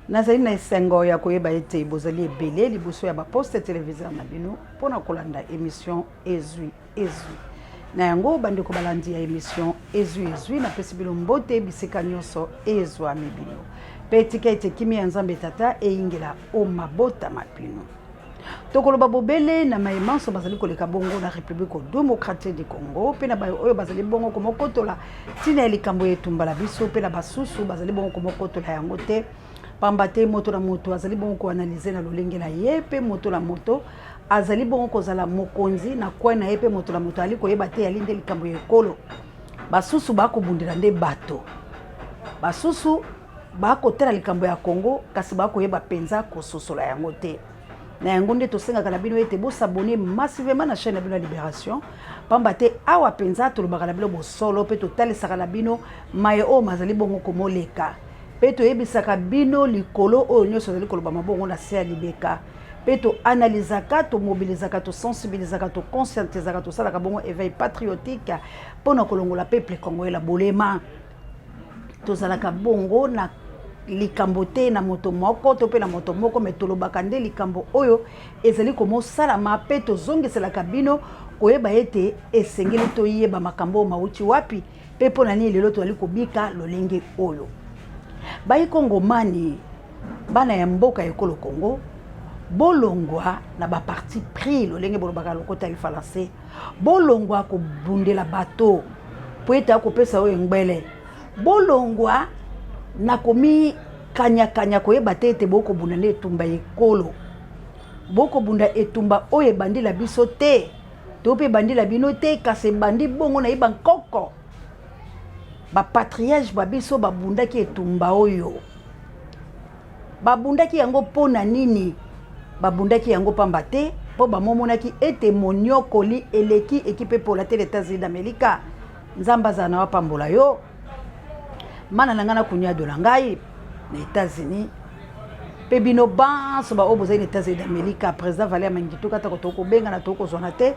Nazali na esengo ya koyeba ete bozali ebele liboso ya baposte televiseur na bino mpo na kolanda emission Ezwi Ezwi. Na yango bandeko balandi ya emission Ezwi Ezwi, napesi bino mbote bisika nyonso ezwami bino, mpe tika ete kimia ya Nzambe Tata eyingela o mabota ma bino. Tokoloba bobele na maye manso bazali koleka bongo na Republique Democratique du Congo, mpe na baye oyo bazali bongo komokotola ntina ya likambo ya etumba na biso, mpe na basusu bazali bongo komokotola yango te, pamba te moto na moto azali bongo koanalyse na lolenge na ye, mpe moto na moto azali bongo kozala mokonzi na coin na ye, mpe moto na moto azali koyeba te yali nde likambo ya ekolo. Basusu bakobundela nde bato, basusu bakotala likambo ya Congo kasi bakoyeba mpenza kososola yango te. Na yango nde tosengaka na bino ete bosabone massivement na chaîne na bino ya Liberation, pamba te awa mpenza tolobaka na bino bosolo mpe totalisaka na bino maye oyo mazali bongo komoleka, mpe toyebisaka bino likolo oyo nyonso ezali kolobama bongo na se ya libeka, mpe toanalizaka, tomobilizaka, tosensibilizaka, toconscientizaka, tosalaka bongo éveil patriotique mpo na kolongola peuple congolais la bolema. Tozalaka bongo na likambo te na moto moko to mpe na moto moko, me tolobaka nde likambo oyo ezali komosalama, mpe tozongiselaka bino koyeba ete esengeli toyeba makambo oyo mauti wapi mpe mpo na nini lelo tozali kobika lolenge oyo. Baikongomani, bana ya mboka ekolo Congo, bolongwa na baparti pris, lolenge bolobaka lokota ya lifalanse, bolongwa kobundela bato mpo ete akopesa oyo engbele, bolongwa na komikanyakanya koyeba te ete bokobunda nde etumba ya ekolo, bokobunda etumba oyo ebandila biso te to mpe ebandila bino te, kasi ebandi bongo na ye bankoko bapatriage ba biso babundaki etumba oyo. Babundaki yango mpo na nini? Babundaki yango pamba te mpo bamomonaki ete monyokoli eleki ekipe epola te na Etats-Unis d'Amerika. Nzambe azala na yo, apambola yo. Mana na ngai na kunyado na ngai na Etats-Unis mpe bino banso baoyo bozali na Etats-Unis d'Amerika, président Valère Mangituka, atako tokobengana tokozwana te,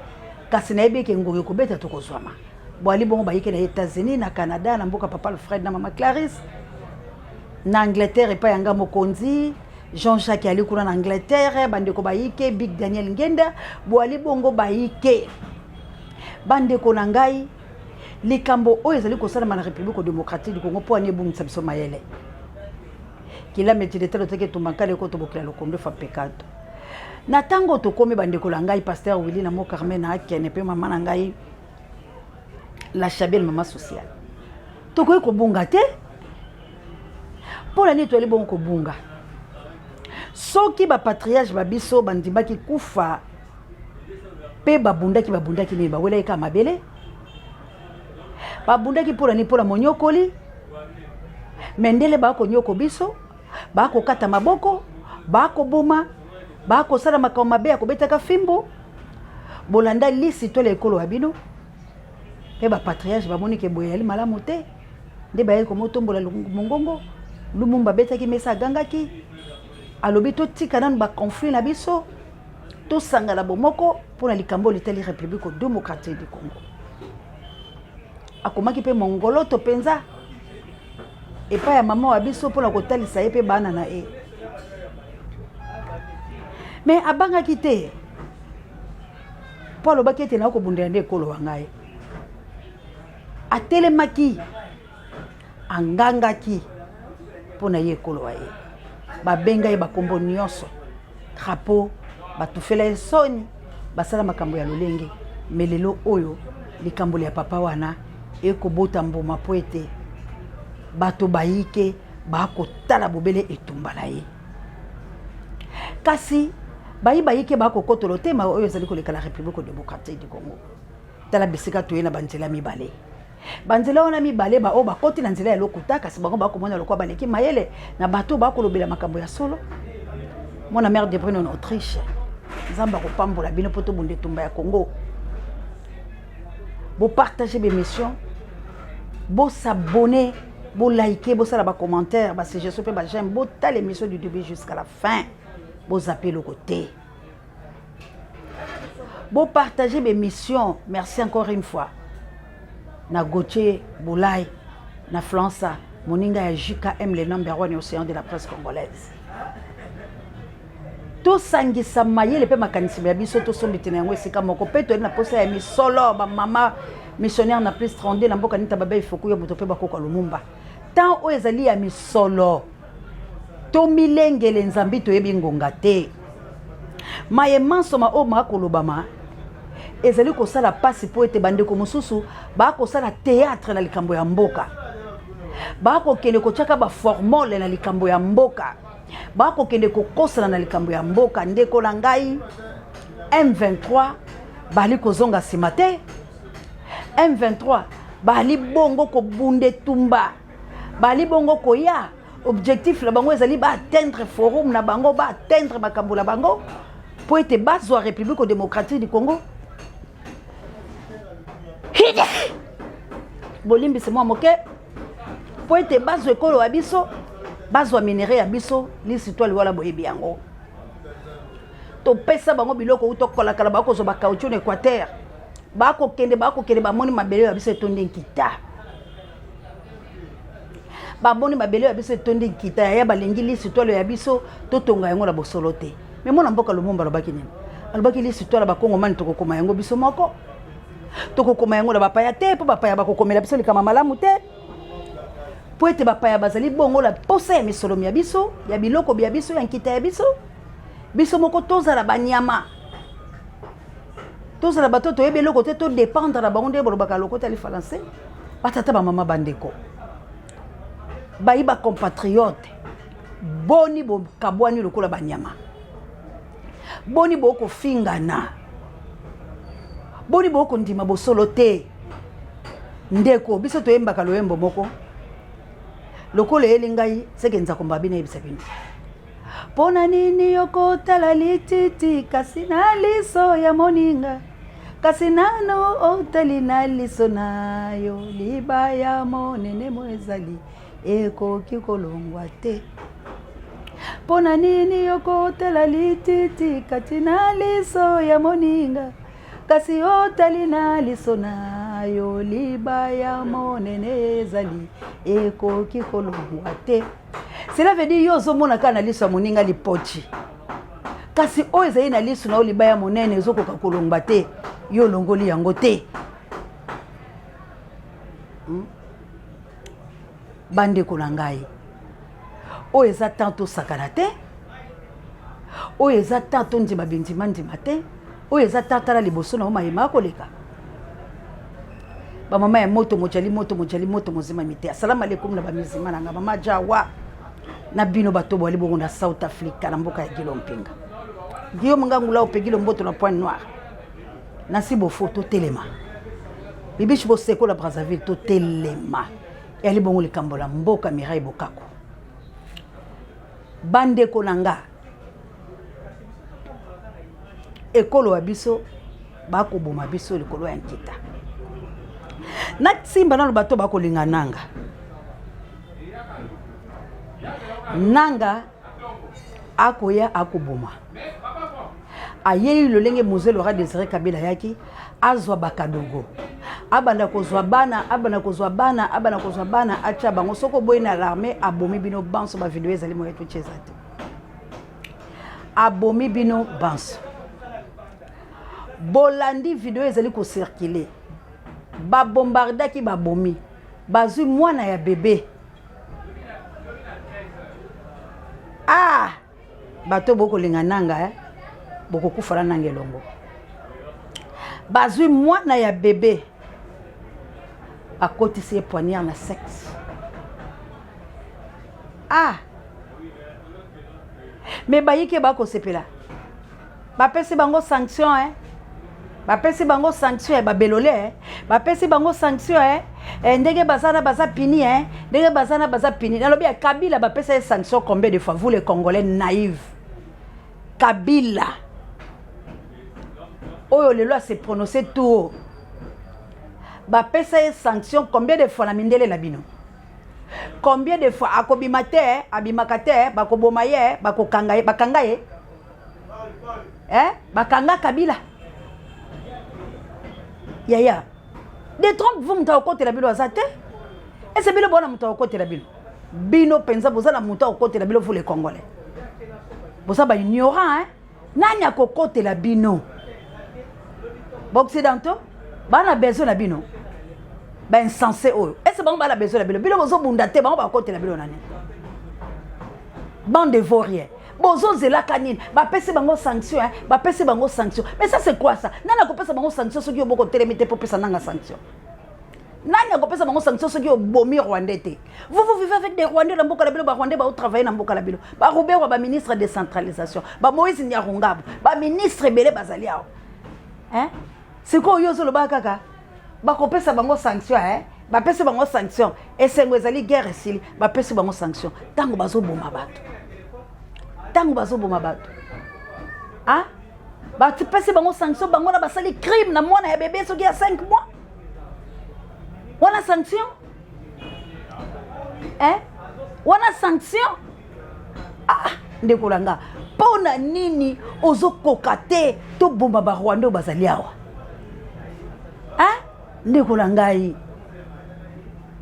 kasi nayebi eke ngonga ekobeta tokozwama. Boali bongo bayike na Etats-Unis, na Canada, na mboka papa Alfred na mama Clarisse, na Angleterre epai ya nga mokonzi Jean-Jacques ali kuna na Angleterre, bandeko bayike Big Daniel Ngenda, boali bongo bayike. Bandeko na ngai, likambo oyo ezali kosalama na République démocratique du Congo mpo ani ebungisa biso mayele. Kila metile talo teke etumba nkala ekotobokela lokondo efa pekato. Na ntango tokomi bandeko na ngai, Pasteur Willy na Mo Carmen na Akene mpe mama na ngai la Chabelle mama sociale, tokoki kobunga te. Mpo na nini toyali bongo kobunga? Soki bapatriage ba biso bandimaki kufa mpe babundaki, babundaki nini? Bawelaki kaka mabele. Babundaki mpo na nini? Mpo na monyokoli. Me ndele bakonyoko biso, bakokata maboko, bakoboma, bakosala makambo mabe ya kobetaka fimbo. Bolanda lisi tola ekolo ya bino mpe bapatriage bamoni ke boye yali malamu te, nde bayaki komotombola mongongo. Lumumba abetaki mesa, agangaki, alobi totika nanu baconflit na biso, tosangana bomoko mpona likambo oyo litali République démocratique du Congo. Akomaki mpe mongoloto mpenza epai ya mama wa biso mpona kotalisa ye mpe bana na ye, me abangaki te mpo alobaki ete nakobundela nde ekolo wa ngai. Atelemaki, angangaki mpo na ye ekolo wa ye. Babenga ye bakombo nyonso, crapaud, batufela ye soni, basala makambo ya lolenge. Me lelo oyo likambo lya papa wana ekobota mbuma mpo ete bato bayike bakotala bobele etumba na ye. Kasi bayi bayike bakokotolo te ma oyo ezali koleka na République démocratique du Congo. Tala bisika toye na banzela mibale. Banzela wana mibale, baoyo bakoti na nzela ya lokuta, kasi bango bakomona lokola baleki mayele na bato bakolobela makambo ya solo. Mwana mère de Bruno na Autriche, Nzambe akopambola bino mpo tobunda etumba ya Congo. Bopartage b'émission, bosabonne, bolike, bosala bacommentaire, basuggestion mpe baj'aime. Botala émission du début jusqu'à la fin, bozape eloko te. Bopartage b'émission. Merci encore une fois na Gauthier Boulay na Flansa, moninga ya JKM, le number one océan de la presse congolaise. Tosangisa mayele mpe makanisi ya biso, tosombi na yango esika moko mpe toyeli na posa ya misolo. Bamama missionnaire na plus 32 na mboka nita babe ifoku ya moto mpe bakoka Lumumba. Temps oyo ezali ya misolo, tomilengele nzambi toyebi ngonga te. Maye manso ma oyo makolobama ezali kosala mpasi mpo ete bandeko mosusu bakosala théâtre na likambo ya mboka, bakokende kotiaka baformole na likambo ya mboka, bakokende kokosana na likambo ya mboka. Ndeko na ngai, M23 bali kozonga nsima te. M23 bali bongo kobunda etumba, bali bongo koya. Objectif na bango ezali baatteindre forum na bango, baatteindre makambo na bango mpo ete bazwa République démocratique du Congo. Bolimbisi mwa moke, mpo ete bazwa ekolo ya biso, bazwa minerai ya biso. Lisitwali wana boyebi yango, topesa bango biloko uta kolakala. Bakozwa bacaoutchouc na Équateur, bakokende, bakokende, bamoni mabele ya biso etondi nkita. Bamoni mabele ya biso etondi nkita yaya, balingi lisitwalo ya biso totonga yango na bosolo te. Me mwana mboka Lumumba alobaki nini? Alobaki lisitwalo bakongomani tokokoma yango biso moko, tokokoma yango na bapaya te, mpo bapaya bakokomela biso likama malamu te, mpo ete bapaya bazali bongo na posa ya misolo ya biso, ya biloko bya biso, ya nkita ya biso. Biso moko tozala banyama, tozala bato toyebi eloko te, todépendre na bango. Nde balobaka lokota lifalanse. Batata, bamama, bandeko, bayi bacompatriote, boni bokabwani lokola banyama? Boni bokofingana? Boni bokondima bosolo te? Ndeko, biso toyembaka loyembo moko lokola eyeli ngai seke nzakomba bino, eyebisa bino mpo na nini yokotala lititi kasi na liso ya moninga, kasi nano otali na liso na yo libaya monene mo ezali ekoki kolongwa te. Mpo na nini yokotala lititi kati na liso ya moninga, kasi otali na liso na yo libaya monene ezali ekoki kolongwa te? Cela veut dire yo ozomona kaka na liso ya moninga lipochi, kasi oyo ezali na liso na yo libaya monene ezokoka kolongwa te, yo olongoli yango te, Bandeko na ngai, oyo eza temps tosakana te, oyo eza temps tondima bindima ndima te, oyo eza temps tala liboso na yo mayema akoleka. Bamama ya moto mojali moto mojali moto mozimami te, asalamu alaikum na bamizima na nga, mama Jawa na bino bato bwali bongo na South Africa, na mboka ya Gilo Mpinga, Guillaume Ngangula opegilo mboto na Pointe Noire, nasi bofo totelema, bibishi bosekola Brazzaville totelema. Eyali bongo likambo la mboka Mirai Bokako. Bandeko na nga, ekolo ya biso bakoboma biso likolo ya nkita. Natimba nano bato bakolinga nanga nanga akoya akoboma. Ayei lolenge Mzee Laurent Désiré Kabila ayaki azwa bakadogo, abanda kozwa bana, abanda kozwa bana, abanda kozwa bana, atya bango. Soki oboyi na l'armée, abomi bino banso. Bavideo ezali moye totia eza te. Abomi bino banso. Bolandi video ezali kocirculer, babombardaki, babomi, bazwi mwana ya bebe. Ah, bato bokolinga nanga, eh? Bokokufa na nanga elongo. Bazwi mwana ya bebe, bakotisi ye poignard na sexe. Ah, me bayiki bakosepela, bapesi bango sanction, eh? Bapesi bango sanction ya babelole, eh? Bapesi bango sanction, eh? Eh, ndenge baza na baza puni, eh? Ndenge baza na baza puni. Nalobi ya Kabila, bapesa ye sanction combien de fois? Vous les Congolais naïve, Kabila oyo lelo ase prononcer tout haut, bapesa ye sanction combien de fois na mindele na bino? Combien de fois? Akobima te, abimaka te, bakoboma ye, bakokanga ye, bakanga ye, eh? Bakanga Kabila. Yaya, détrompe-vous, moto akokotela bino aza te. Ese bino bona moto akokotela bino? Bino mpenza boza na moto akokotela bino? Vous les Congolais. Boza ba ignorant hein? Nani akokotela bino? Ba occidentaux bana besoin na bino. Ba insensé oyo. Est-ce bango bana besoin na bino? Bino bozo bunda te bango bakotela bino nani? Bande de vauriens. Bozozelaka nini? Bapesi bango sanction hein? Bapesi bango sanction. Mais ça c'est quoi ça? Nani akopesa bango sanction soki yo boko telemi te po pesa nanga sanction? Nani akopesa bango sanction soki obomi rwandais te? Vous vous vivez avec des rwandais na mboka na bino, ba rwandais ba travailler na mboka na bino. Ba Ruberwa ba ministre de décentralisation, ba Moïse Nyarungabo, ba ministre ebele bazali awa. Hein? Sikoyo yo ozoloba kaka bakopesa bango sanction hein? Bapesi bango sanction, esengo ezali guerre esili, bapesi bango sanction ntango bazoboma bato, ntango bazoboma bato ah? Bapesi bango sanction, bango na basali crime na mwana ya bebe soki ya 5 mois, wana sanction eh? Wana sanction. Ah, ndeko na nga, mpo na nini ozokoka te toboma barwanda oyo bazali awa eh? Ndeko na ngai,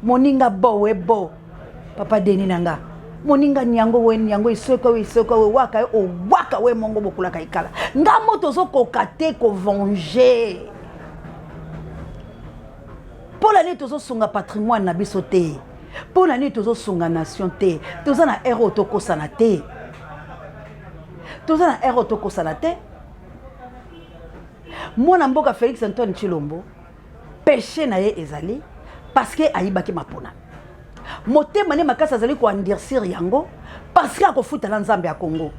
moninga bo we bo papa deni na nga, moninga nyango we nyango isoka we isoka we waka ye owaka we mongo bokulaka ikala nga moto ozokoka te kovenger. Mpo na nini tozosunga patrimoine na biso te? Mpo na nini tozosunga nation te? Toza na ere oyo tokosana te, toza na ere oyo tokosana te. Mwana mboka Félix Antoine Tshilombo, péché na ye ezali parce que ayibaki mapona. Motema ne makasi azali koendurcir yango parce que akofuta na Nzambe ya Congo.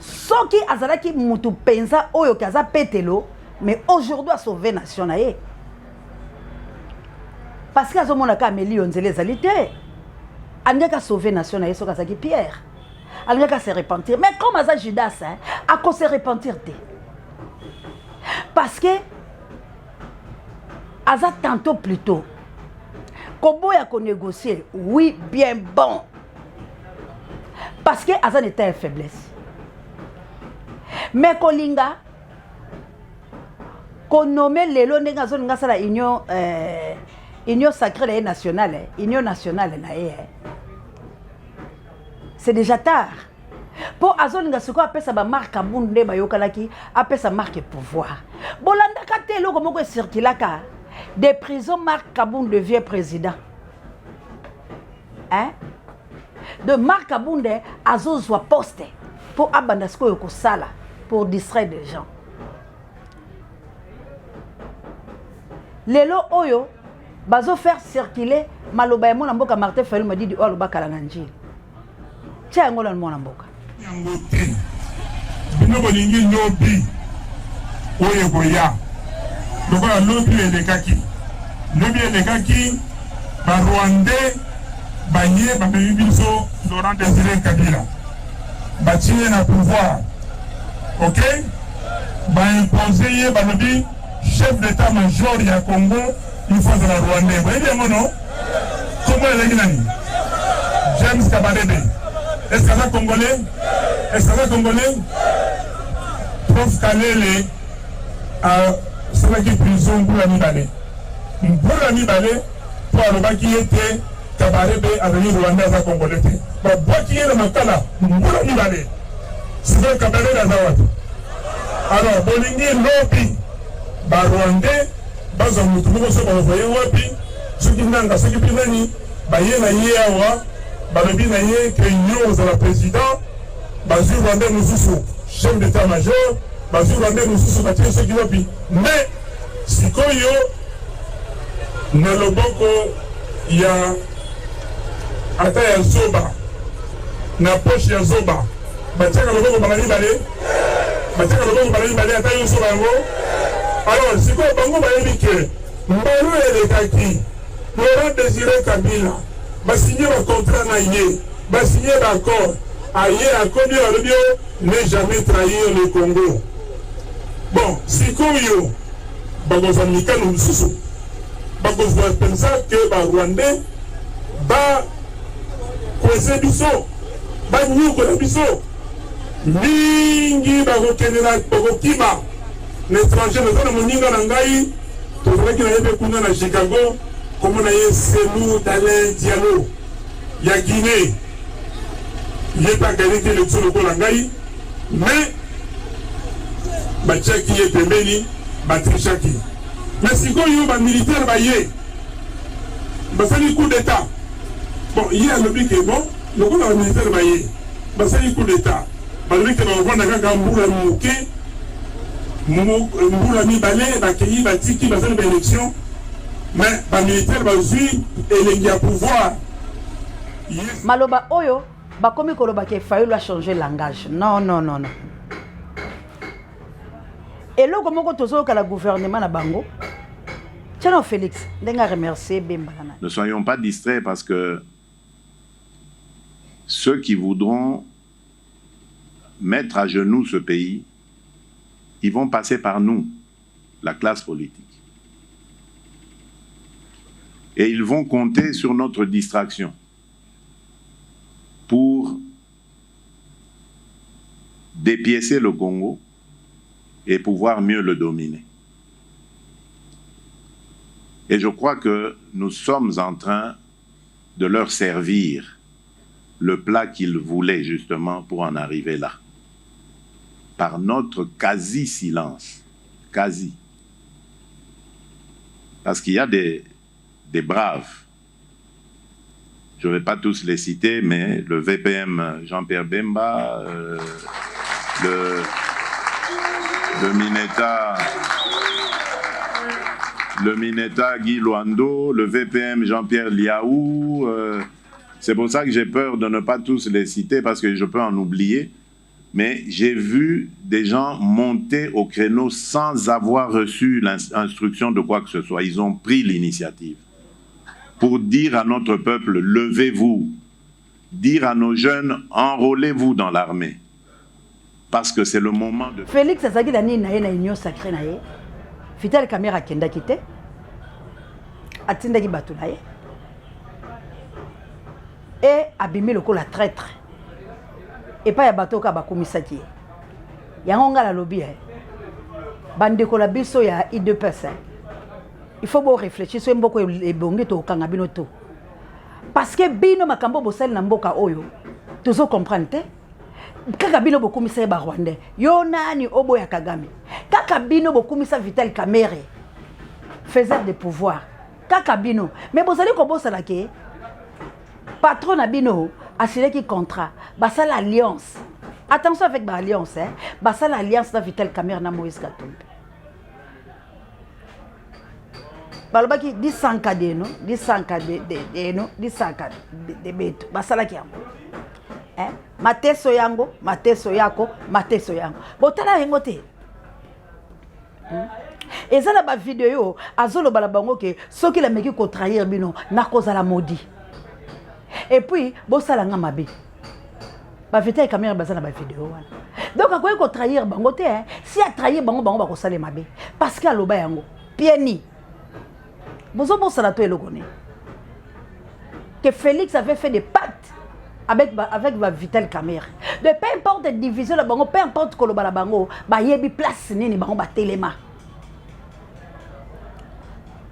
Soki azalaki mutu mpenza oyo ke aza petelo, mais aujourd'hui asauve nation na ye parce que azomona ka ameli yo nzela ezali te. Alingaki asauve nation na ye soki azalaki Pierre, alingaki ase repentir. Mais comme aza Judas, hein, akose repentir te parce que aza tantôt plutôt koboya konégocier. Oui, bien bon, parce que aza na état ya faiblesse, mais kolinga konommer lelo ndenge azolinga asala union sacrée na ye nationale, union nationale na ye, c'est déjà tard mpo azolinga sikoyo apesa bamark Kabund nde bayokalaki apesa marke pouvoir. Bolandaka te eloko moko ecirculaka de prison, Mark Kabund devient président, hein? De Mark Kabund azozwa poste mpo abanda sikoyo kosala pour distraire des gens. Lelo oyo bazofaire circuler maloba ya mwana mboka Martin Fayulu Madidi oyo alobakala na Njili. Tia yango na mwana mboka. Yango te bino bolingi lobi oyo ekoya lokola lobi elekaki. Lobi elekaki, barwandais baye bamemi biso Laurent Désiré Kabila, batie ye na pouvoir. Ok, baimpose ye, balobi chef d'état major ya Congo il faut azala rwandais. Boyebi yango no? Kombo ezalaki nani? James Kabarebe. Est ce que aza congolais? Est ce que aza congolais? Prof Kalele asalaki prison mbula 2, mbula 2, mpo alobaki ete Kabarebe azali rwandais, aza congolais te. Babwaki ye na Makala mbula 2. Sikoyo Kabarebe aza wapi? Alors bolingi lobi barwandais bazwa motu moko, soki bakovoye wapi, soki nanga, soki mpe nani, baye na ye awa, balobi na ye ke yo ozala président. Bazwi rwandais mosusu chef d'état major, bazwi rwandais mosusu batie soki wapi. Mais sikoyo na loboko ya ata ya zoba, na poche ya zoba batiaka loboko mbala mibale, batiaka loboko mbala mibale, ata yo zoba yango. Alors sikoyo bango bayebi ke mbala elekaki Laurent Désiré Kabila basigné bacontrat na ye, basigné baaccord, aye akomi alobi o ne jamais trahir le Congo. Bon, sikoyo bakozwa mikano mosusu, bakozwa mpenza ke barwandais bakweze biso, banyokola biso mingi, bakokende na bakokima na étranger. Naza na moninga na ngai, tozalaki na ye mpe kuna na Chicago, komona ye Selu Dalin Diallo ya Guinée. Ye mpe agagnaki election lokola ngai, mais batiaki ye pembeni, batrichaki. Mais sikoyo ba militaires baye basali coup d'etat. Bon, ye alobi ke bon, lokola ba militaires baye basali coup d'etat, balobi ke bakovanda kaka mbula moke, mbula mibale, bakei batiki, basali ba election, mais ba militaires bazwi elengi ya pouvoir. Maloba oyo bakomi koloba ke Fayulu a changer langage. Non non non non. Eloko moko tozoyoka la gouvernement na bango. Tiens Félix, ndenge a remercier Bemba na. Ne soyons pas distraits parce que ceux qui voudront mettre à genoux ce pays, ils vont passer par nous, la classe politique. Et ils vont compter sur notre distraction pour dépiécer le Congo et pouvoir mieux le dominer. Et je crois que nous sommes en train de leur servir le plat qu'ils voulaient justement pour en arriver là. Par notre quasi-silence. Quasi. Parce qu'il y a des, des braves. Je ne vais pas tous les citer, mais le VPM Jean-Pierre Bemba, euh, le, le Mineta, le Mineta Guy Luando, le VPM Jean-Pierre Liaou. Euh, c'est pour ça que j'ai peur de ne pas tous les citer parce que je peux en oublier. Mais j'ai vu des gens monter au créneau sans avoir reçu l'instruction de quoi que ce soit. Ils ont pris l'initiative pour dire à notre peuple, levez-vous. Dire à nos jeunes, enrôlez-vous dans l'armée. Parce que c'est le moment de... Félix azalaki na nini na ye na union sacrée na ye Vital Kamerhe akendaki te atindaki bato na ye e abimi lokola traître epai ya bato kaka bakumisaki ye yango ngai nalobi e bandeko na biso ya udps eh, il faut bo réfléchir soki mboka ebongi tokokanga bino to parce que bino makambo bosali na mboka oyo tozo comprendre te kaka bino bokumisa ye barwandais yo nani oboya kagame kaka bino bokumisa vital kamerhe faiseur de pouvoir kaka bino mais bozali kobosana ke patron na bino asilaki contrat basala alliance attention avec ba alliance hein? basala alliance na vital kamerhe na moïse katumbi balobaki disanka deno disanka deno disanka de beto basalaki yango eh? mateso yango mateso yako mateso yango botala yango te hmm? eza na bavideo azoloba na bango ke soki nameki kotrahir bino nakozala modi epuis bosala nga mabe bavital kamere baza na bavideo wana donc akoki kotrahir bango te eh. si atrahir bango bango bakosala mabe parce que aloba yango pieni bozobosana to eloko nini que félix avait fait des pactes avec ba, avec ba vital kamere de peu importe division na bango peu importe koloba na bango bayebi place nini bango batelema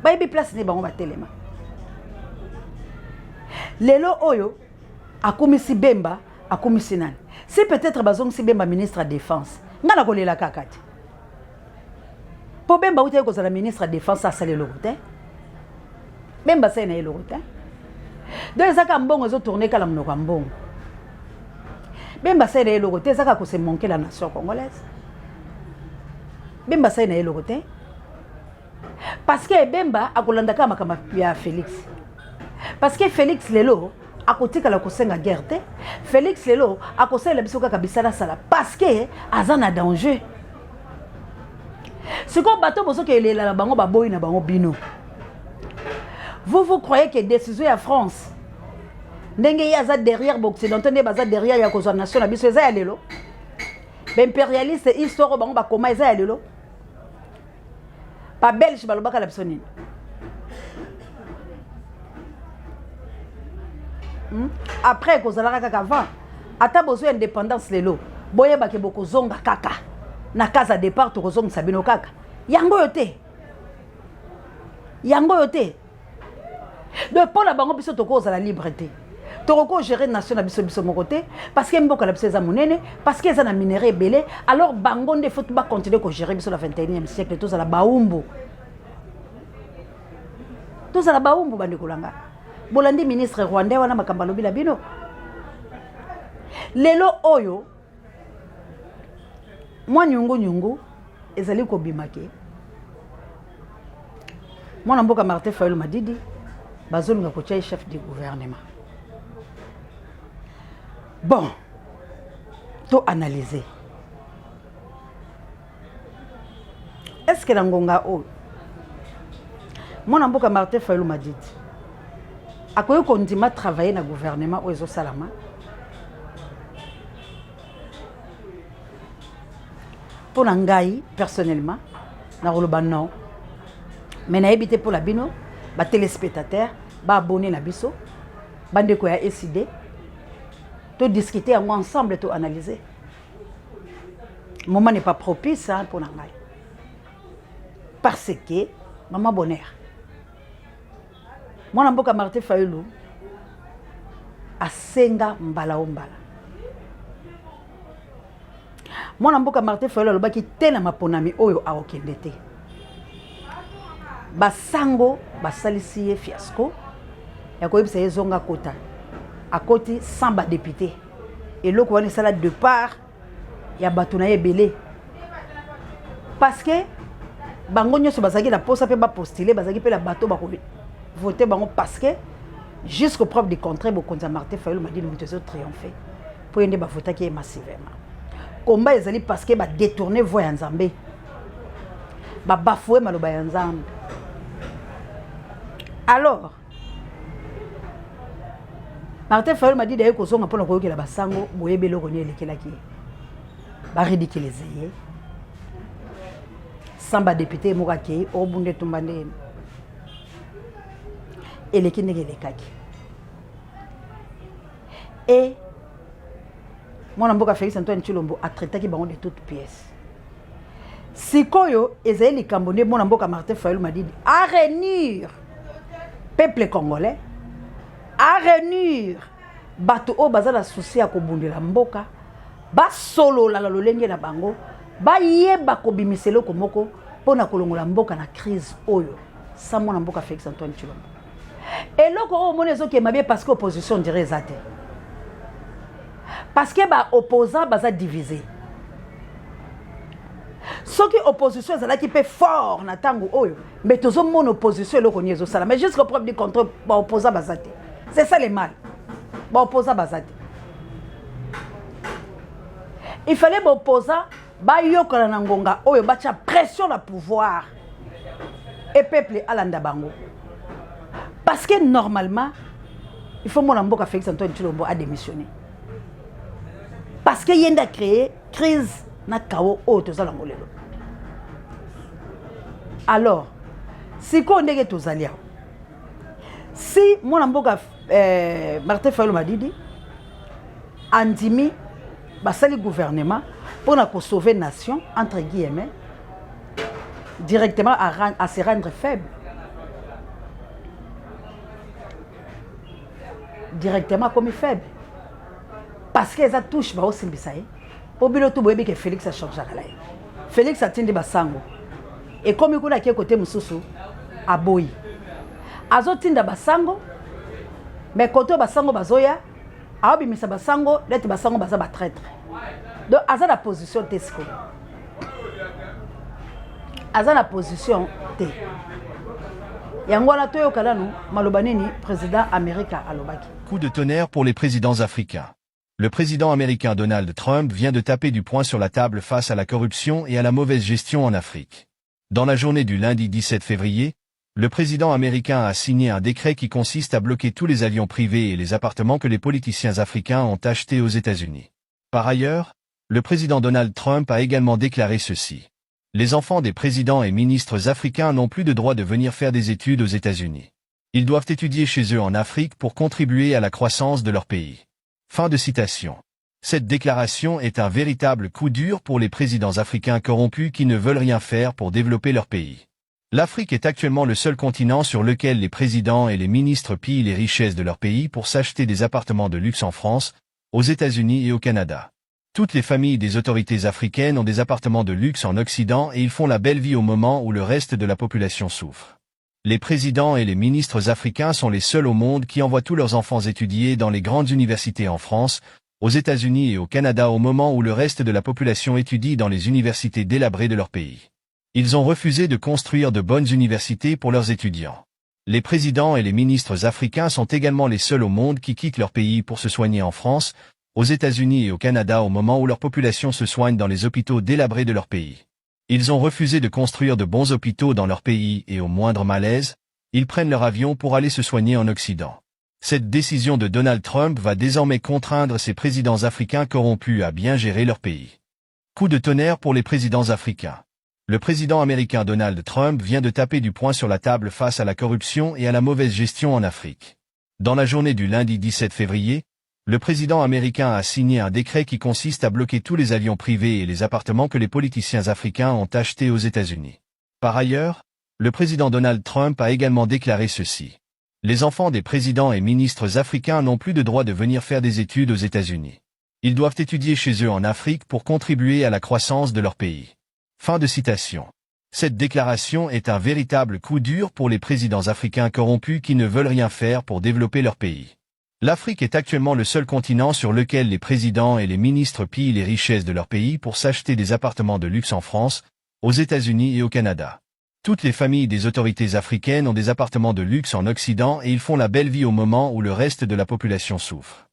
bayebi place nini bango batelema lelo oyo akumisi Bemba akumisi nani si peut-être bazongisi Bemba ministre ya défense ngai nakolela kaka te mpo Bemba autaki kozala ministre ya défense asali eloko te Bemba asali na ye eloko te donc eza kaka mbongo ezotourne kala monoko ya mbongo Bemba asali na ye eloko te eza kaka kose manquer la nation congolaise Bemba asali na ye eloko te parce que Bemba akolanda kaka makambo ya Félix parce que Félix lelo akotikala kosenga guerre te Félix lelo akosalela biso kaka bisalasala parce que aza na danger sikoyo bato bozoki elela na bango baboyi na bango bino vous vous croyez que décision ya France ndenge ye aza derrière baoccidentaux nde baza derrière ya kozwa nation na biso eza ya lelo baimpérialiste histoire oyo bango bakoma eza ya lelo babelge balobaka na biso nini hmm? après ekozalaka kaka avant ata bozwi indépendance lelo boyebake bokozonga kaka na case départ tokozongisa bino kaka yango oyo te yango oyo te donc mpo na bango biso tokozala libre te. Tokoki kogérer nation na biso biso moko te, parce que mboka na biso eza monene, parce que eza na minerai ebele. Alors bango nde faut bacontinue kogérer biso na 21e siècle. Tozala baumbu, tozala baumbu. Bandeko na nga, bolandi ministre rwandais wana, makambo alobi na bino lelo oyo. Mwa nyungu-nyungu ezali kobima ke mwana mboka Martin Fayulu Madidi bazolinga kotia ye chef du gouvernement. Bon, to analyser: est ce que na ngonga oyo mwana mboka Martin Fayulu Madidi akoki kondima travailler na gouvernement oyo ezosalama? Mpo na ngai personnellement, nakoloba non. Mais nayebi te mpo na bino batéléspectateur, baabonné na biso, bandeko ya ECD. Todiscute yango ensemble, toanalyse. Moment n'est pas propice, hein, mpo na ngai, parce que mama Bonheur, mwana mboka Martin Fayulu asenga mbala o mbala. Mwana mboka Martin Fayulu alobaki te na maponami oyo akokende te. Basango basalisi ye fiasco ya koyebisa ye zonga kota. Akoti sans badéputé. Eloko wana esala départ ya bato na ye ebele, parce que bango nyonso bazalaki na posa mpe bapostule, bazalaki mpe na bato bakovote bango, parce que jusqu'au preuve du contraire, bokonzi ya Martin Fayulu Madidi moto ezotriomphe, mpo ye nde bavotaki ye massivement. Komba ezali parce que badétourne voix ya Nzambe, babafouer maloba ya Nzambe. Alors Martin Fayulu Madidi aye kozonga mpona koyokela basango. Boyebi eloko nini elekelaki ye? Baridiculiser ye sans badéputé moko. Akei obunda etumba ndeni eleki ndenge elekaki. E mwana mboka Félix Antoine Tshilombo atraitaki bango de toute pièce. Sikoyo ezali likambo nde mwana mboka Martin Fayulu Madidi aréunir peuple congolais, aréunir bato oyo baza na souci ya kobundela mboka, basolola na lolenge na bango, bayeba kobimisa eloko moko mpona kolongola mboka na crise oyo sa mwana mboka Félix Antoine Tshilombo. Eloko oyo omoni ezokema bien, parce que opposition dire eza te, parce que baopposant baza divisé. Soki opposition ezalaki mpe fort na ntango oyo, mais tozomona opposition eloko nini ezosala. Mais jusqu'au preuve du contraire, baopposant baza te. C'est ça le mal, baopposant baza te. Il fallait baopposant bayokana na ngonga oyo, batya pression na pouvoir et peuple alanda bango, parce que normalement il faut mwana mboka Félix Antoine Tshilombo adémissionner, parce que ye nde acréé crise na chaos oyo toza nango lelo. Alors sikoyo ndenge tozali awa, si mwana mboka Martin Fayulu Madidi andimi basali gouvernement mpona kosauver nation entre guillemets, directement à se rendre faible, directement akomi faible, parce que eza touche baosimbisa ye. Mpo bino tu boyebi ke Félix achangeaka na ye. Félix atindi basango, ekomi kuna, ake kote mosusu, aboyi. Azotinda basango, mais kote oyo basango bazoya, aobimisa basango neti basango baza batraître. Donc aza na position te sikoyo, aza na position te. Yango wana toyoka nanu maloba nini président Amerika alobaki. Coup de tonnerre pour les présidents africains. Le président américain Donald Trump vient de taper du poing sur la table face à la corruption et à la mauvaise gestion en Afrique. Dans la journée du lundi 17 février, le président américain a signé un décret qui consiste à bloquer tous les avions privés et les appartements que les politiciens africains ont achetés aux États-Unis. Par ailleurs, le président Donald Trump a également déclaré ceci. Les enfants des présidents et ministres africains n'ont plus de droit de venir faire des études aux États-Unis. Ils doivent étudier chez eux en Afrique pour contribuer à la croissance de leur pays. Fin de citation. Cette déclaration est un véritable coup dur pour les présidents africains corrompus qui ne veulent rien faire pour développer leur pays. L'Afrique est actuellement le seul continent sur lequel les présidents et les ministres pillent les richesses de leur pays pour s'acheter des appartements de luxe en France, aux États-Unis et au Canada. Toutes les familles des autorités africaines ont des appartements de luxe en Occident et ils font la belle vie au moment où le reste de la population souffre. Les présidents et les ministres africains sont les seuls au monde qui envoient tous leurs enfants étudier dans les grandes universités en France, aux États-Unis et au Canada au moment où le reste de la population étudie dans les universités délabrées de leur pays. Ils ont refusé de construire de bonnes universités pour leurs étudiants. Les présidents et les ministres africains sont également les seuls au monde qui quittent leur pays pour se soigner en France, aux États-Unis et au Canada au moment où leur population se soigne dans les hôpitaux délabrés de leur pays. Ils ont refusé de construire de bons hôpitaux dans leur pays et au moindre malaise, ils prennent leur avion pour aller se soigner en Occident. Cette décision de Donald Trump va désormais contraindre ces présidents africains corrompus à bien gérer leur pays. Coup de tonnerre pour les présidents africains. Le président américain Donald Trump vient de taper du poing sur la table face à la corruption et à la mauvaise gestion en Afrique. Dans la journée du lundi 17 février, le président américain a signé un décret qui consiste à bloquer tous les avions privés et les appartements que les politiciens africains ont achetés aux États-Unis. Par ailleurs, le président Donald Trump a également déclaré ceci. Les enfants des présidents et ministres africains n'ont plus de droit de venir faire des études aux États-Unis. Ils doivent étudier chez eux en Afrique pour contribuer à la croissance de leur pays. Fin de citation. Cette déclaration est un véritable coup dur pour les présidents africains corrompus qui ne veulent rien faire pour développer leur pays. L'Afrique est actuellement le seul continent sur lequel les présidents et les ministres pillent les richesses de leur pays pour s'acheter des appartements de luxe en France, aux États-Unis et au Canada. Toutes les familles des autorités africaines ont des appartements de luxe en Occident et ils font la belle vie au moment où le reste de la population souffre.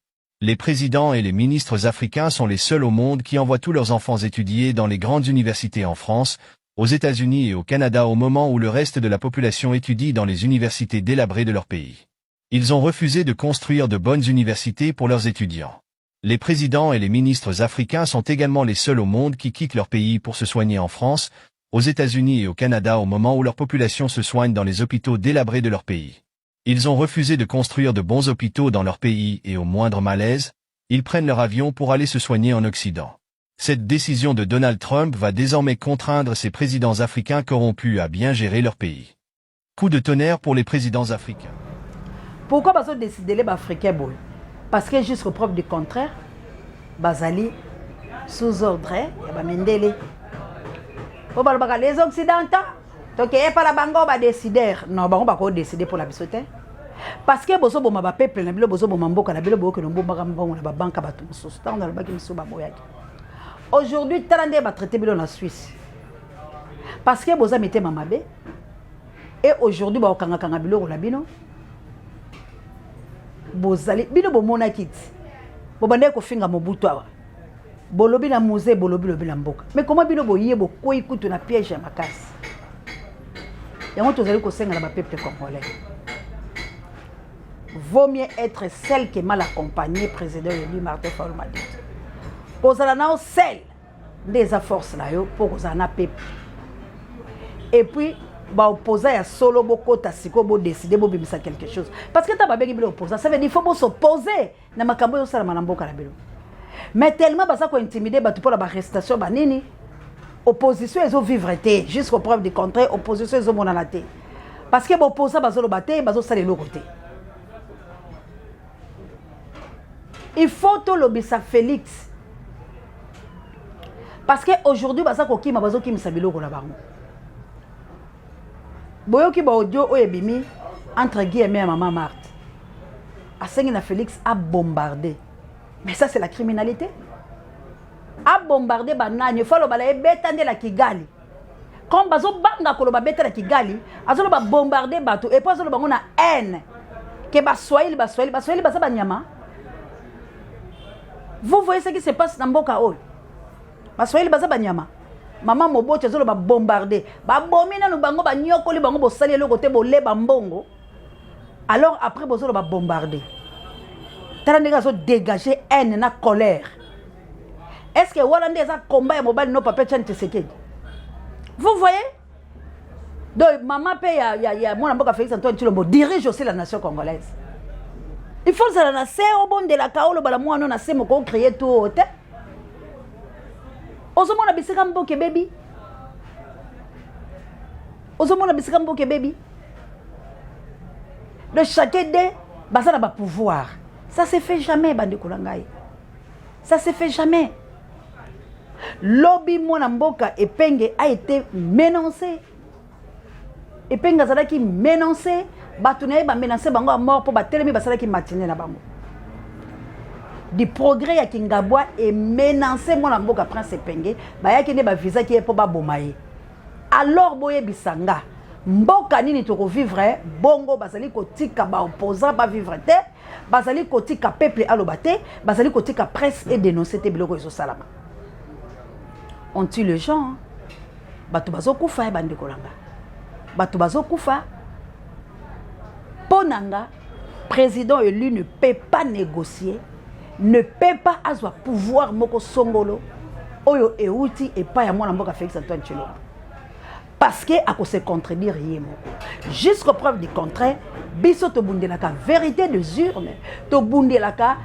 Les présidents et les ministres africains sont les seuls au monde qui envoient tous leurs enfants étudier dans les grandes universités en France, aux États-Unis et au Canada au moment où le reste de la population étudie dans les universités délabrées de leur pays. Ils ont refusé de construire de bonnes universités pour leurs étudiants. Les présidents et les ministres africains sont également les seuls au monde qui quittent leur pays pour se soigner en France, aux États-Unis et au Canada au moment où leur population se soigne dans les hôpitaux délabrés de leur pays. Ils ont refusé de construire de bons hôpitaux dans leur pays et au moindre malaise, ils prennent leur avion pour aller se soigner en Occident. Cette décision de Donald Trump va désormais contraindre ces présidents africains corrompus à bien gérer leur pays. Coup de tonnerre pour les présidents africains. Pourquoi bazo décider les Africains boy? Parce que jusqu'au preuve du contraire, bazali sous ordre ya ba mindele. Po balobaka les occidentaux tokeye pa la bango ba décider. Non, bango bako décider pour la biso te. Parce que bozo boma ba peuple na bilo bozo boma mboka na bilo boyoki no bombaka mbongo na ba banka bato mosusu. Tango nalobaki mosusu baboyaki. Aujourd'hui tala nde ba traité bilo na Suisse. Parce que boza mitema mabe. Et aujourd'hui bakokangakanga biloko na bino. Bozali bino bomonaki ti. Bobandaki kofinga Mobutu awa. Bolobi na musée, bolobi lobi na mboka. Mais comment bino boye bokoyi kutu na piège ya makasi? Yango tozali kosenga na ba peuple congolais. Vaut mieux être seul que mal accompagné, président élu Martin Fayulu Madidi. Kozala nao seul nde eza force na yo po kozala na peuple. Et puis ba opposant ya solo bokota siko bo décider bo bimisa quelque chose. Parce que ta ba bengi bilo opposant, ça veut dire il faut bo s'opposer na makambo yo sala na mboka na bilo. Mais tellement baza ko intimider bato pour la arrestation ba nini, opposition ezo vivre te jusqu'au preuve du contraire, opposition ezo monana te. Parce que ba opposant bazo loba te, bazo sala eloko te. Il faut tolobisa Félix. Parce que aujourd'hui baza kokima, bazo kimisa biloko na bango. Boyoki ba audio oyo ebimi entre guillemets ya Maman Marthe. Asengi na Félix a bombardé. Mais ça c'est la criminalité. A bombardé banani, il faut loba la ebeta nde la Kigali. Comme bazo banga koloba beta la Kigali, azo loba bombarder bato et puis azo loba ngona haine. Que ba Swahili, ba Swahili, ba Swahili baza ba nyama. Vous voyez ce qui se passe dans mboka oyo. Ba Swahili baza ba nyama. Maman Mobocho azo loba bombarder. Ba bomi nanu bango ba nyokoli bango bosali eloko te boleba mbongo. Alors après bozo loba bombarder. Tala ndenge azo dégager haine na colère. Est-ce que wana nde eza combat ya mobali no papa Etienne Tshisekedi? Vous voyez? Donc maman pe ya ya ya mwana mboka Félix Antoine Tshilombo dirige aussi la nation congolaise. Il faut zala na se obondela ka oloba la mwana na se moko créer tout te. Ozomona bisika mboke baby. Ozomona bisika mboka ebebi. De chacun de baza na ba pouvoir. Ça se fait jamais bandeko na ngai. Ça se fait jamais. Lobi mwana mboka Epenge a été menacé. Epenge azalaki menacé, bato na ye ba menacé bango à mort mpo batelemi basalaki matinée na bango. Du progrès ya Kingabwa e menacé mwana mboka Prince Epenge, bayaki nde bavisaki ye mpo baboma ye. Alors boyebisa nga mboka nini tokovivre bongo bazali kotika ba opposants ba vivre te, bazali kotika peuple aloba te, bazali kotika presse e dénoncer te biloko ezosalama. On tue les gens, bato bazokufa ya bandeko na nga, bato bazokufa mpo na nga. Président élu ne peut pas négocier, ne peut pas azwa pouvoir moko songolo oyo euti epai ya mwana mboka Félix Antoine Tshilombo, parce que ako se contredire ye moko jusqu'au preuve du contraire. Biso tobundelaka vérité des urnes, tobundelaka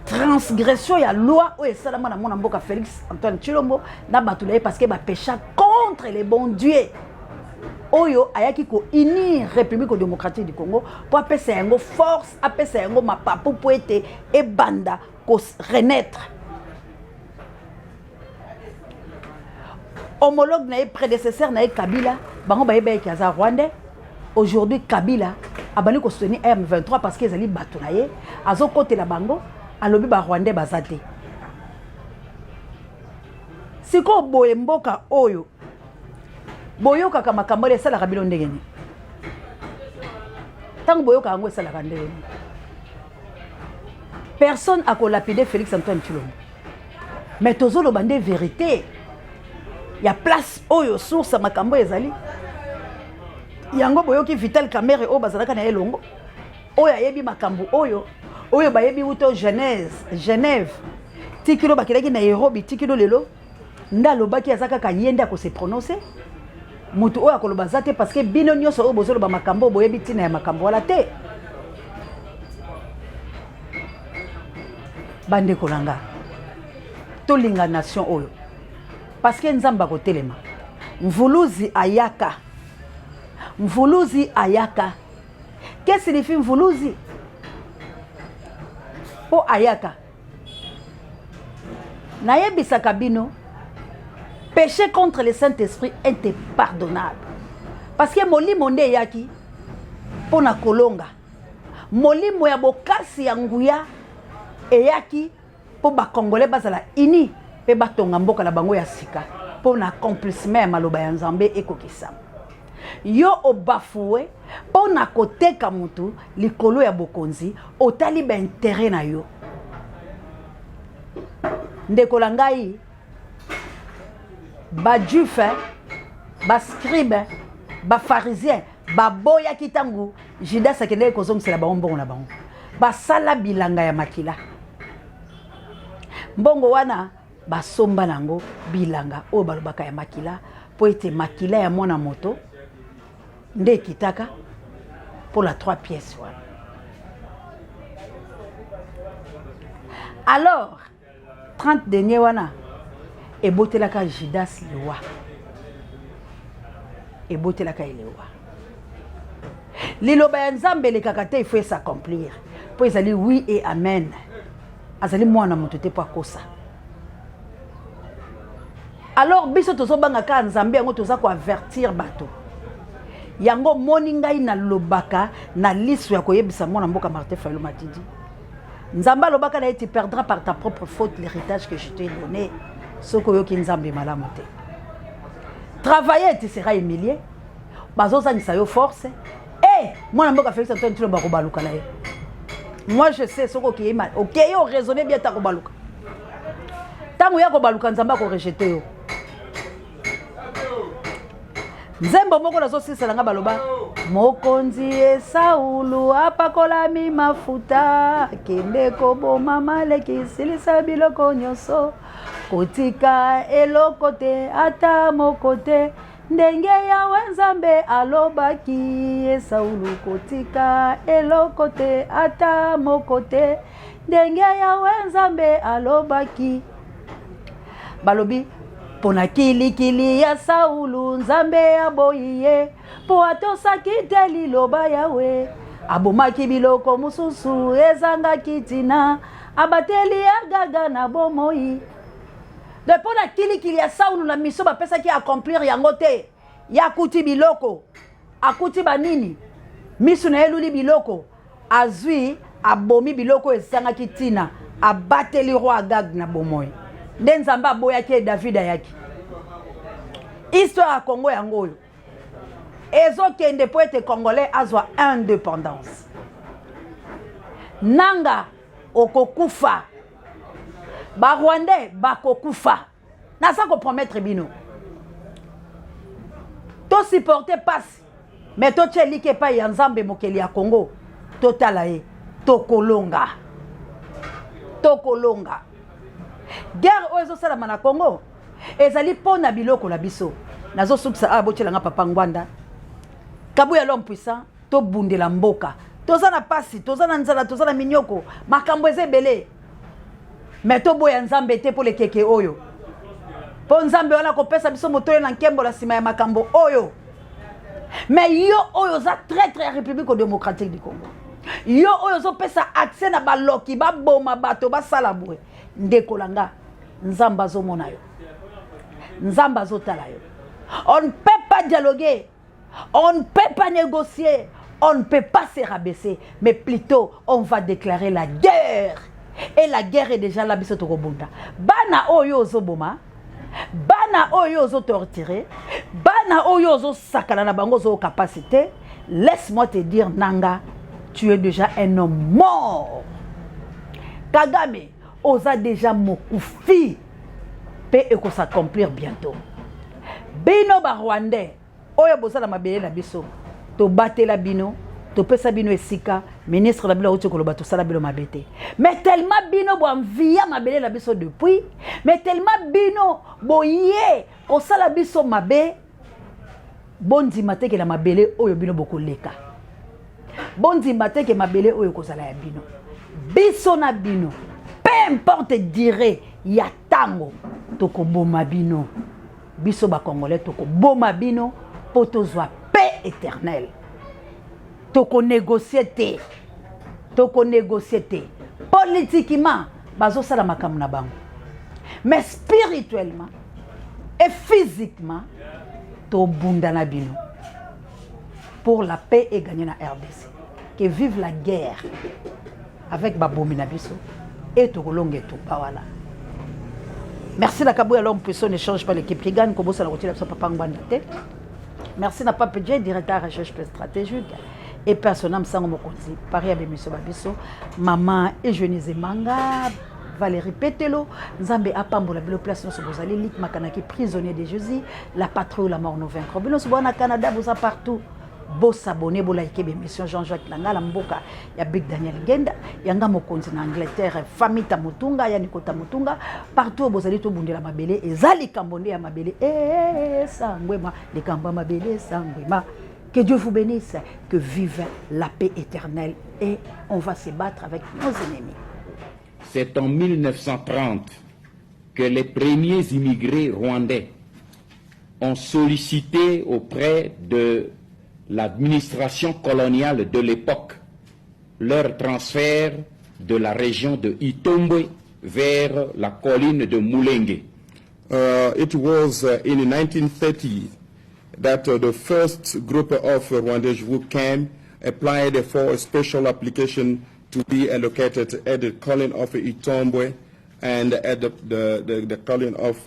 transgression ya loi oyo esalama na mwana mboka Félix Antoine Tshilombo na bato na ye, parce que bapesha contre le bon Dieu oyo ayaki ko-unir République démocratique du Congo mpo apesa yango force, apesa yango mapapu mpo ete ebanda ko-renaître. Homologue na ye, prédécesseur na ye Kabila, bango bayeba aza rwandais. Aujourd'hui Kabila abandi kosoutenir M23 parce que ezali bato na ye, azokotela bango, alobi barwandais baza te. Sikoyo boye mboka oyo boyokaka makambo oyo esalaka bino ndenge nini? Ntango boyokaka yango esalaka ndenge nini? Personne akolapide Félix Antoine Tshilombo, mais tozoloba nde vérité ya place oyo source ya makambo ezali. Yango boyoki Vital Kamerhe oyo bazalaka na ye elongo, oyo ayebi makambo oyo, oyo bayebi wuto Genèse, Genève tikilo bakendaki Nairobi tikilo lelo, nde alobaki aza kaka ye nde akose prononcer. Moto oyo akoloba aza te, parce que bino nyonso oyo bozoloba makambo oyo boyebi ntina ya makambo wana te. Bandeko na nga, tolinga nation oyo, parce que Nzambe akotelema. Mvuluzi ayaka, mvuluzi ayaka. Que signifie mvuluzi? Mpo ayaka, nayebisaka bino, péché contre le Saint-Esprit est impardonnable, parce que molimo nde eyaki mpo na kolonga, molimo ya bokasi ya nguya eyaki mpo bakongolais bazala uni mpe batonga mboka na bango ya sika, mpo na accomplissement ya maloba ya Nzambe ekokisama. Yo obafue mpo na koteka motu likolo ya bokonzi, otali baintérêt na yo. Ndeko na ngai, bajuif, bascribe, bapharisien baboyaki ntango Judas akendaki kozongisela bango mbongo na bango. Basala bilanga ya makila, mbongo wana basomba nango bilanga oyo balobaka ya makila, mpo ete makila ya mwana moto nde ekitaka mpo la trois pièces wana. Alors 30 deniers wana ebotelaka Judas liwa, ebotelaka ye liwa. Liloba ya Nzambe elekaka te, il faut s'accomplir mpo ezali oui et amen. Azali mwana moto te mpo akosa. Alors biso tozobanga kaka Nzambe, yango toza koavertir bato. Yango moni ngai nalobaka na liso ya koyebisa mwana mboka Martin Fayulu Madidi, Nzambe alobaka na ye: "Tu perdras par ta propre faute l'héritage que je t'ai donné." Soki oyoki Nzambe malamu te, travailler, tu seras humilié, bazozangisa yo force. E mwana mboka Félix Antoine Tshilombo akobaluka na ye. Moi je sais, soki okei okei oraisonne bien, ta kobaluka, ntango ya kobaluka, Nzambe akorejeter yo. Nzembo moko nazosilisela nga, baloba: "Mokonzi Esaulu apakolami mafuta, kende koboma maleki, silisa biloko nyonso, kotika eloko te, ata moko te, ndenge Yawe Nzambe alobaki. Esaulu kotika eloko te, ata moko te, ndenge Yawe Nzambe alobaki." Balobi Mpo na kilikili ya Saulu, Nzambe aboyi ye, mpo atosaki te liloba Yawe. Abomaki biloko mosusu ezangaki ntina, abateli Agaga na bomoi. De mpo na kilikili ya Saulu na mission bapesaki accomplir yango te, ye akuti biloko, akuti banini, miso na ye eluli biloko, Azwi, abomi biloko oyo ezangaki ntina, abateli roi Agag na bomoi. Nde Nzambe aboyaki ye, David ayaki. Histoire ya Congo yango oyo ezokende mpo ete Congolais azwa independance. Nanga okokufa, ba Rwandais bakokufa. Naza ko promettre bino, to supporter pasi mais totia eliki epai ya Nzambe mokeli ya Congo, totala ye, tokolonga, tokolonga. Guerre oyo ezosalama na Congo ezali mpo na biloko na biso. Nazosukisa awa, botyela nga papa Ngwanda Kabuya l'homme puissant. Tobundela mboka, toza na pasi, toza na nzala, toza na minyoko, makambo eza ebele, me toboya Nzambe te mpo lekeke oyo, mpo Nzambe wana akopesa biso motole na nkembo na nsima ya makambo oyo. Me yo oyo oza traitre ya République démocratique du Congo, yo oyo ozopesa accès na baloki baboma bato basala boye, ndeko na nga, Nzambe azomona yo, Nzambe azotala yo. On ne peut pas dialoguer, on ne peut pas négocier, on ne peut pas se rabaisser, mais plutôt on va déclarer la guerre. Et la guerre est déjà là, biso tokobunda. Bana oyo ozoboma, bana oyo ozo torturer, bana oyo ozo sakana na bango ozo capacité, laisse-moi te dire Nanga, tu es déjà un homme mort. Kagame, oza déjà mokufi, pe eko s'accomplir bientôt. Bino ba Rwandais oyo boza na mabele na biso, tobatela bino, topesa bino esika, ministre na bino auti koloba tosala bino mabe te, mais tellement bino boanvia mabele na biso depuis, mais tellement bino boye kosala biso mabe, bondima te ke na mabele oyo bino bokoleka, bondima te ke mabele oyo ekozala ya bino. Biso na bino, peu importe dire ya tango, tokoboma bino. Biso ba Congolais tokoboma bino po tozwa paix éternelle. Tokonégocie te, tokonégocie te. Politiquement bazosala makambo na bango, mais spirituellement et physiquement tobunda na bino pour la paix et gagner na RDC. Que vive la guerre avec babomi na biso et tokolonga etumba wana. Merci na Kabuya l'homme puissant, ne change pas l'équipe qui gagne. Kobosana kotiela biso papa Ngbanda te. Merci na Pape J, directeur recherche stratégique et personnel Sango Mokonzi, Paris ya bemiso ba biso, maman Eugénie Zemanga, Valérie Petelo, Nzambe apambola bilo place nyonso bozali, Lik Makanaki, prisonnier de Jésus, la patrouille la mort nous vaincre. Bino nyonso boza na Canada, boza partout. Bosabone, bolike bémission. Jean-Jacques Langala mboka ya Big Daniel Ngenda, yanga mokonzi na Angleterre, famille Tamutunga, ya Nikota Mutunga, partout bozali, tobundela mabele, eza likambo nde ya mabele, eh sangwema, likambo ya mabele sangwema. Que Dieu vous bénisse, que vive la paix éternelle et on va se battre avec nos ennemis. C'est en 1930 que les premiers immigrés rwandais ont sollicité auprès de l'administration coloniale de l'époque leur transfert de la région de Itombwe vers la colline de Mulenge. It was in 1930 that the first group of Rwandese who came applied for a special application to be allocated at the colline of Itombwe and at the colline of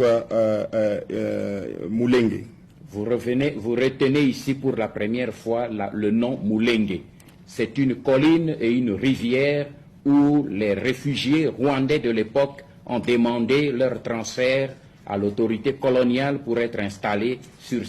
Mulenge. Vous retenez ici pour la première fois le nom Mulenge. C'est une colline et une rivière où les réfugiés rwandais de l'époque ont demandé leur transfert à l'autorité coloniale pour être installés sur...